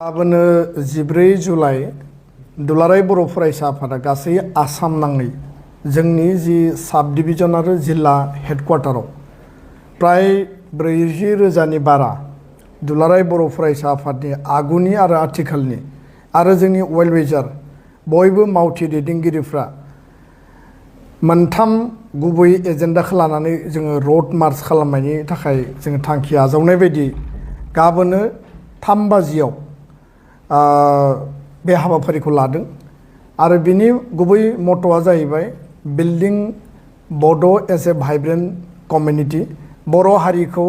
गाबोनो 14 जुलाइ दुलाराय बर' फरायसा आफादा गासै आसाम नाङै जोंनि जि साब डिभिजन आरो जिल्ला हेडक्वार्टाराव प्राय 40,000नि बारा दुलाराय बर' फरायसा आफादनि आगुनि आरो आथिखालनि आरो जोंनि वेल विजार बयबो मावथि दैदेनगिरिफ्रा मोनथाम गुबै एजेन्डाखौ लानानै जोङो रोड मार्च खालामनायनि थाखाय जोङो थांखि आजावनाय बायदि गाबोनो 3 बाजियाव बे हाबाफारिखौ लादों आरो बिनि गुबै मट'आ जाहैबाय बिल्डिं बड' एज ए भाइब्रेन्ट कमिउनिटि बर' हारिखौ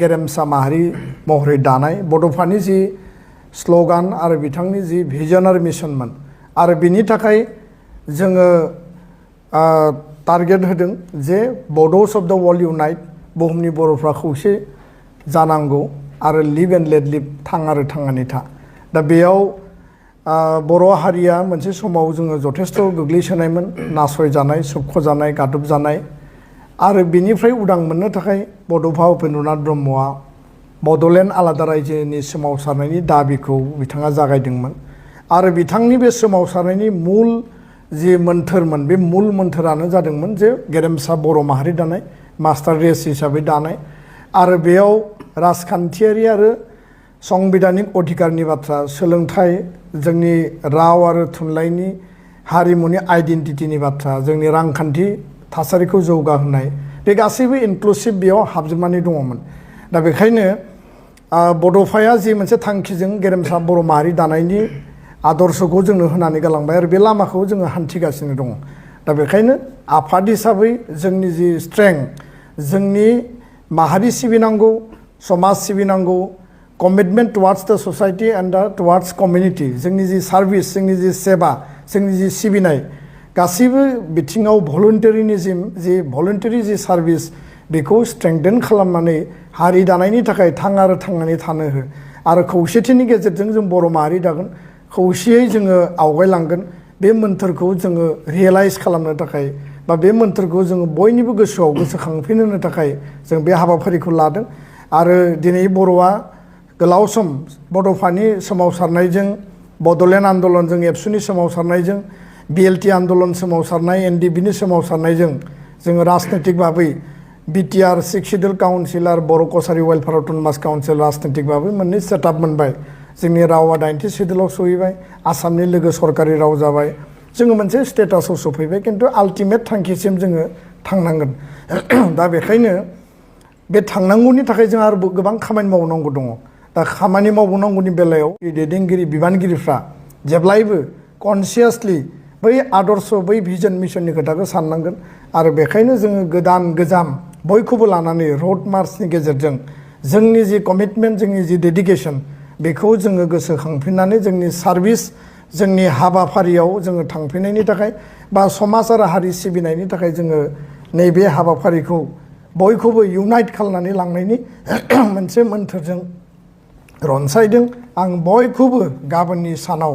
गेरेमसा माहारि महरै दानाय बड'फानि जि स्ल'गान आरो बिथांनि जि भिजन आरो मिशनमोन आरो बिनि थाखाय जोङो टारगेट होदों जे बड'स अफ द वर्ल्ड इउनाइट बुहुमनि बर'फ्रा खौसे जानांगौ आरो लिभ एन्ड लेट लिभ थां आरो थांनानै था दा बेयाव बर' हारिया मोनसे समाव जोङो जथेस्थ' गोग्लैसोनायमोन नासयजानाय सोबख'जानाय गादबजानाय आरो बिनिफ्राय उदां मोननो थाखाय बड'फा उपेन्द्रनाथ ब्रह्मआ बड'लेण्ड आलादा रायजोनि सोमावसारनायनि दाबिखौ बिथाङा जागायदोंमोन आरो बिथांनि बे सोमावसारनायनि मुल जि मोन्थोरमोन बे मुल मोन्थोरानो जादोंमोन जे गेरेमसा बर' माहारि दानाय मास्टार रेस हिसाबै दानाय आरो बेयाव राजखान्थियारि आरो संबिधानिक अधिकारनि बाथ्रा सोलोंथाइ जोंनि राव आरो थुनलाइनि हारिमुनि आइडेन्टिटिनि बाथ्रा जोंनि रांखान्थि थासारिखौ जौगाहोनाय बे गासैबो इनक्लुसिभ बेयाव हाबजोबनानै दङमोन दा बेखायनो बड'फाया जि मोनसे थांखिजों गेरेमसा बर' माहारि दानायनि आदर्शखौ जोंनो होनानै गालांबाय आरो बे लामाखौ जोङो हान्थिगासिनो दङ दा बेखायनो आफाद हिसाबै जोंनि जि स्ट्रेंथ जोंनि माहारि सिबिनांगौ समाज सिबिनांगौ कमिटमेन्ट टुवार्ड्स द ससाइटि एन्ड टुवार्ड्स कमिउनिटि जोंनि जि सार्भिस जोंनि जि सेबा जोंनि जि सिबिनाय गासैबो बिथिङाव भलुन्टारि जि सार्भिस बेखौ स्ट्रेंथेन खालामनानै हारि दानायनि थाखाय थां आरो थांनानै थानो हो आरो खौसेथिनि गेजेरजों जों बर' माहारि दागोन खौसेयै जोङो आवगायलांगोन बे मोन्थोरखौ जोङो रियेलाइज खालामनो थाखाय बा बे मोन्थोरखौ जोङो बयनिबो गोसोआव गोसोखांफिनहोनो थाखाय जों बे हाबाफारिखौ लादों आरो दिनै बर'आ गोलाव सम बड'फानि सोमावसारनायजों बड'लेण्ड आन्दलनजों एबसुनि सोमावसारनायजों बिएलटि आन्दलन सोमावसारनाय एनडिबिनि सोमावसारनायजों जोङो राजनैतिक भाबै बिटिआर 6 सिडिउल काउन्सिल आरो बर' कसारि वेलफेयार अट'नमास काउन्सिल राजनैतिक भाबै मोननै सेटआप मोनबाय जोंनि रावा 90 सिडिउलाव सहैबाय आसामनि लोगो सरकारि राव जाबाय जोङो मोनसे स्टेटासाव सफैबाय खिन्थु आल्टिमेट थांखिसिम जोङो थांनांगोन दा बेखायनो बे थांनांगौनि थाखाय जों आरो गोबां खामानि मावनांगौ दङ दा खामानि मावनांगौनि बेलायाव दैदेनगिरि बिबानगिरिफ्रा जेब्लायबो कनसियासलि बै आदर्श बै भिजन मिशननि खोथाखौ साननांगोन आरो बेखायनो जोङो गोदान गोजाम बयखौबो लानानै रोड मार्चनि गेजेरजों जोंनि जि कमिटमेन्ट जोंनि जि डेडिकेसन बेखौ जोङो गोसोखांफिननानै जोंनि सार्भिस जोंनि हाबाफारियाव जोङो थांफिननायनि थाखाय बा समाज आरो हारि सिबिनायनि थाखाय जोङो नैबे हाबाफारिखौ बयखौबो इउनाइट खालामनानै लांनायनि मोनसे मोन्थोरजों रनसायदों आं बयखौबो गाबोननि सानाव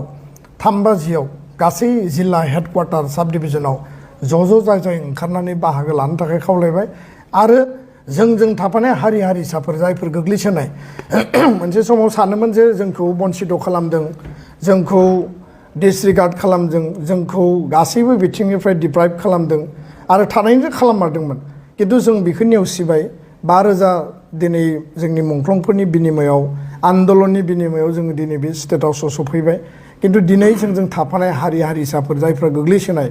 3 बाजियाव गासै जिल्ला हेडक्वार्टार साब डिभिजनाव ज' जाय ओंखारनानै बाहागो लानो थाखाय खावलायबाय आरो जोंजों थाफानाय हारि हारिसाफोर जायफोर गोग्लैसोनाय मोनसे समाव सानोमोन जे जोंखौ बन्सित खालामदों जोंखौ डिसरिगार्ड खालामदों जोंखौ गासैबो बिथिंनिफ्राय डिप्राइभ खालामदों आरो थानायनिफ्राय खालाममारदोंमोन खिन्थु जों बेखौ नेवसिबाय 5,000 दिनै जोंनि मुंख्लंफोरनि बिनिमयाव आन्दलननि बिनिमयाव जोङो दिनै बे स्टेटासाव सफैबाय खिन्थु दिनै जोंजों थाफानाय हारि हारिसाफोर जायफ्रा गोग्लैसोनाय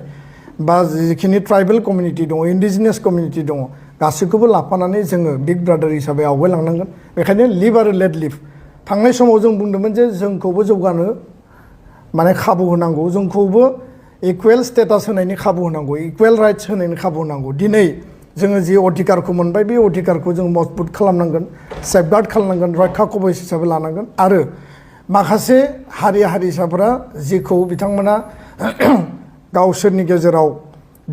बा जिखिनि ट्राइबेल कमिउनिटि दङ इन्डिजिनियास कमिउनिटि दङ गासैखौबो लाफानानै जोङो बिग ब्रादार हिसाबै आवगायलांनांगोन बेखायनो लिभ आरो लेट लिभ थांनाय समाव जों बुंदोंमोन जे जोंखौबो जौगानो माने खाबु होनांगौ जोंखौबो इकुवेल स्टेटास होनायनि खाबु होनांगौ इकुवेल राइट्स होनायनि खाबु होनांगौ दिनै जोङो जि अधिकारखौ मोनबाय बे अधिकारखौ जों मजबुत खालामनांगोन सेफगार्ड खालामनांगोन रैखा कवच हिसाबै लानांगोन आरो माखासे हारि हारिसाफोरा जिखौ बिथांमोना गावसोरनि गेजेराव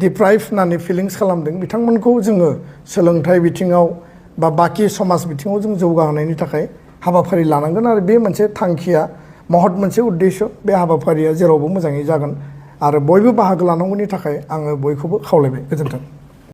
डिप्राइभ होननानै फिलिंस खालामदों बिथांमोनखौ जोङो सोलोंथाइ बिथिङाव बा बाखि समाज बिथिङाव जों जौगाहोनायनि थाखाय हाबाफारि लानांगोन आरो बे मोनसे थांखिया महत मोनसे उद्देश्य बे हाबाफारिया जेरावबो मोजाङै जागोन आरो बयबो बाहागो लानांगौनि थाखाय आङो बयखौबो खावलायबाय गोजोन्थों